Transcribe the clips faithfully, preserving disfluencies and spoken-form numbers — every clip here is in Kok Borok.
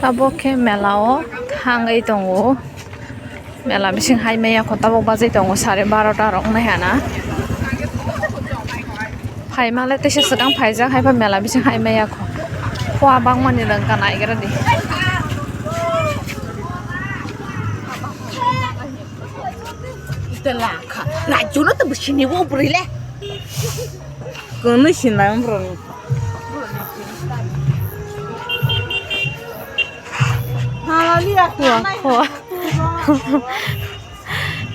Tabuk khe mela o thangwi tongo. Mela bising hai maya kho, tabuk bajai tongo sare barota rok wngnai hana. Phaima le teisa swkang phaijak, hai pha mela bising hai maya kho. Khua bangmani rwngkha naigra di. Ita lakha. Lajuna to bwsini bo bwrwi le. Kono sinai borok ni. Hallelujah. Khua, khua.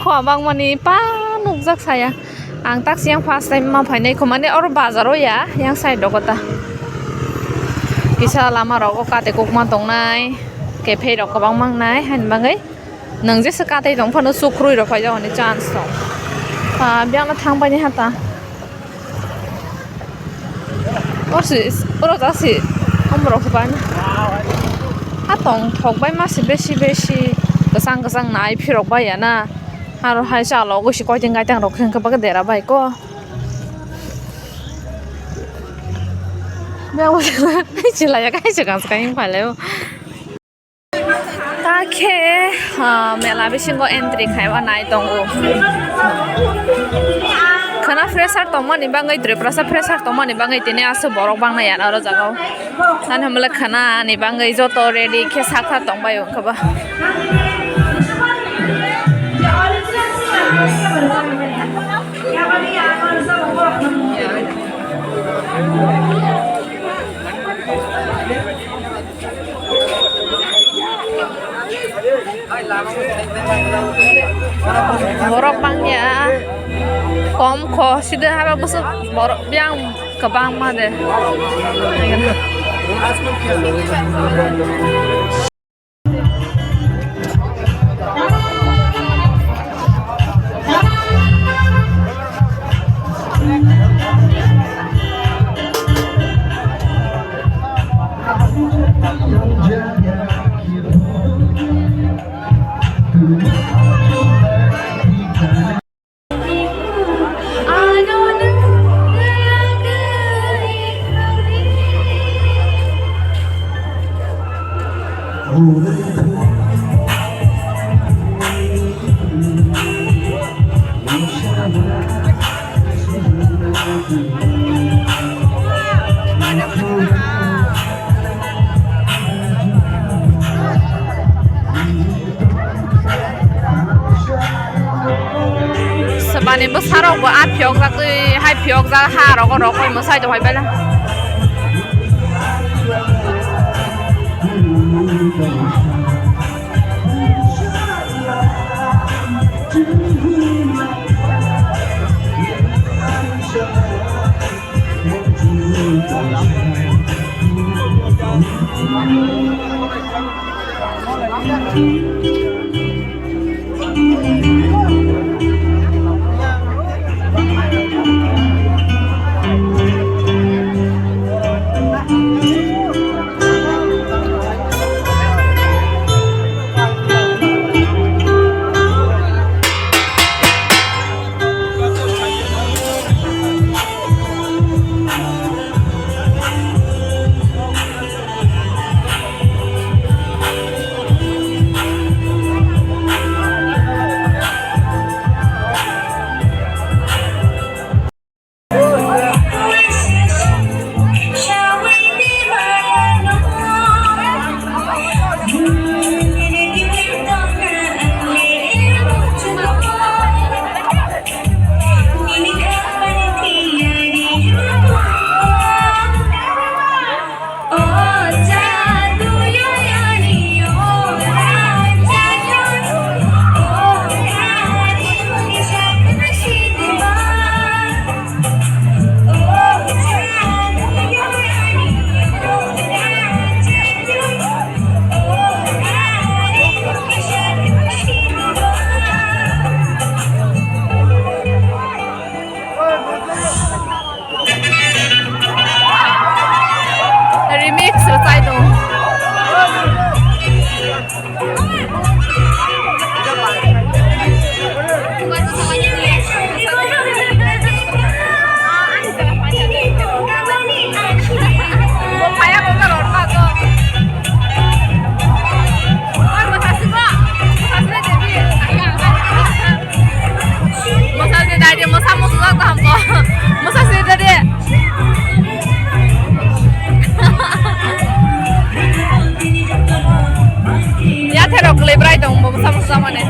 Khua bangmani pa nukjak saya. Ang taksiyang first time ma phainai kho, mane oro bazar o ya, yang side o kota. Kisa lama rogo kate kokma tongnai, kephei rok kwbang mangnai, haini bagwi. Nwng jesa katwi tong phano sukrui rok paijak hwnwi chance tong. Ah, biyang no thang pai ni hata. Oro si, oro ja si, omo rok se pai na. A tong thok bai ma si besi besi kwchang kwchang nai phirok bai ya na. Aro hai chalo gwi si koiting gaitang rok khe hwnkhe bagwi dera bai ko. Biyang bo se lai ya kai se kang se kai phai lai o. Ta khe, ah, mela bisingo entry khaiba nai tongo. Khwna fresher tongmani bagwi, Tripurasa fresher tongmani bagwi tini aswk borok bangna yana oro jaga o. Nani hamle khwna ni bagwi joto ready khe sakha tongbai o khe ba. Borok bangya, kom kho, sida haba bwswk borok biyang kwbangma de. Swbani bwsarok bo a phiyokjak twi hai phiyokjak ha rogo rok koi mwsai tong hai bela. Remix rwchai tongo. Samane.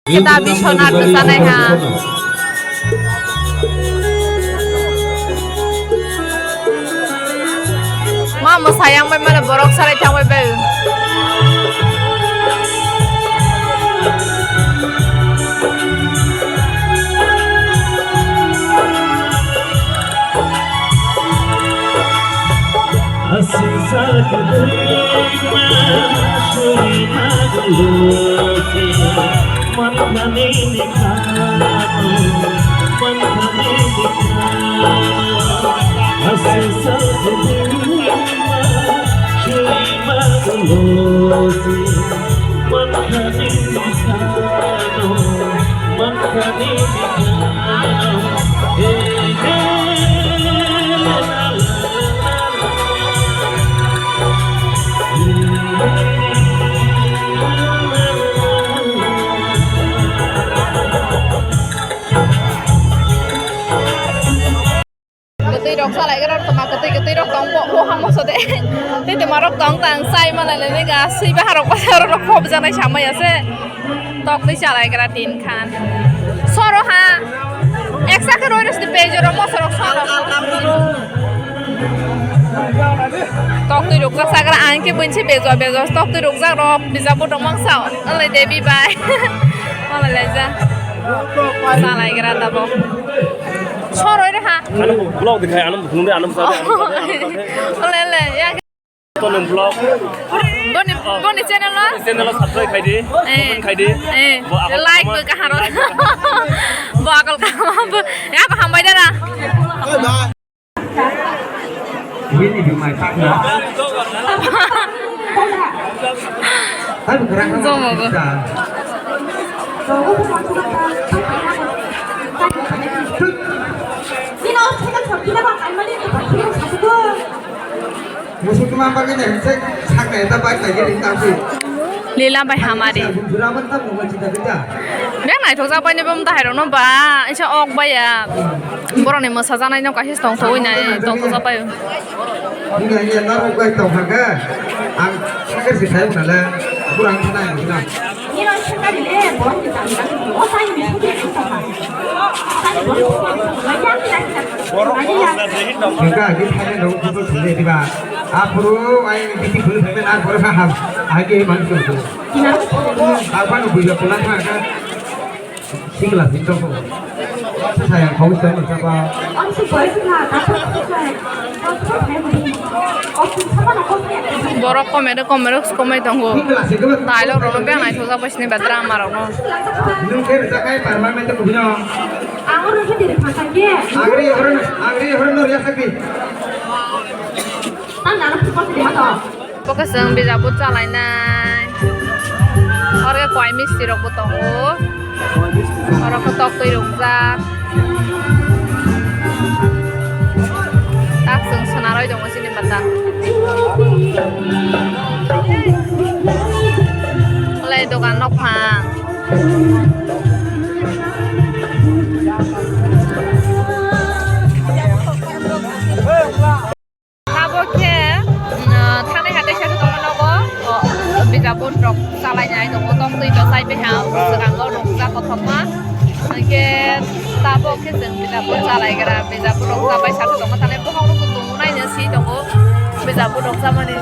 Kita bisona kesanai ha. Ma mwsayang bai mane borok sarai thang bai bai. Kwtwi rok salai gra toma kwtwi kwtwi rok tong bo o hamo sode. Tei toma rok tong tang sai mana le ga sui ba harok ba harok rok pop janai samai ase. Tok twi salai gra tin khan. Soro ha. Eksa khe roi resti pejo rok moso rok soro. Tok twi rok jak sagra ang khe bunsi bejo bejo tok twi rok jak rok bijap bo tong mang sao. Alai debi bai. Alai lai ja. Salai gra tabo. Soroi re ha. Ano vlog dikhai, ano phunung de, ano sa. Ole, ole, ya. Tonong vlog. Boni, boni channel lo? Channel lo subscribe khai di, eh, comment khai di. Eh, bo akol like kama, bo kaharo. Like bo kaharo. Bo akol kama bo. Ya, ko hambai dara. Bini bimai pakna. Jomo go. Lila bai hamari. Bek naithokjak bai ni bwmwtai rokno ba, isa ok bai ya. Borokni mwsajaknai no kaisa tongthogwi nai tongthokjak bai. Hwnkha agi thani rok kutu thumle diba. Aphuru ai biti phuru thangbe na phuru ha ha. Agi man kutu. Abang buja pulang thangka. Singla sing toko. Saya kau saya mencoba. Borok komero komero komai tongo. Tailok rokno beng naithok jak bai sini bedra ama rokno. Nung khe rwchap khai parma mai tong kubino. Ang oro khe diri phasa khe. Agri horo, agri horo no riya sakti. Ang nana phukor khe ma to. Bo khe chwng bijap bo chalainai. Oro khe kowai misti rok bo tongo. Oro khe tok twi rwkjak. Tak chwng swnarwi tongo chini mata. Wlai dogan nokphang. Abo khe, mm, thangnai hatai sa se tongo nogo, o, bijap bo rok chalai nai tongo, tok twi to chai piha, swkango rwkjak kothokma, hwnkhe tabok khe chwng bijap bo chalai gra, bijap bo rok chabai sa se tongo, thani bohok rok bo tongo naina si tongo, bijap bo rok chamani.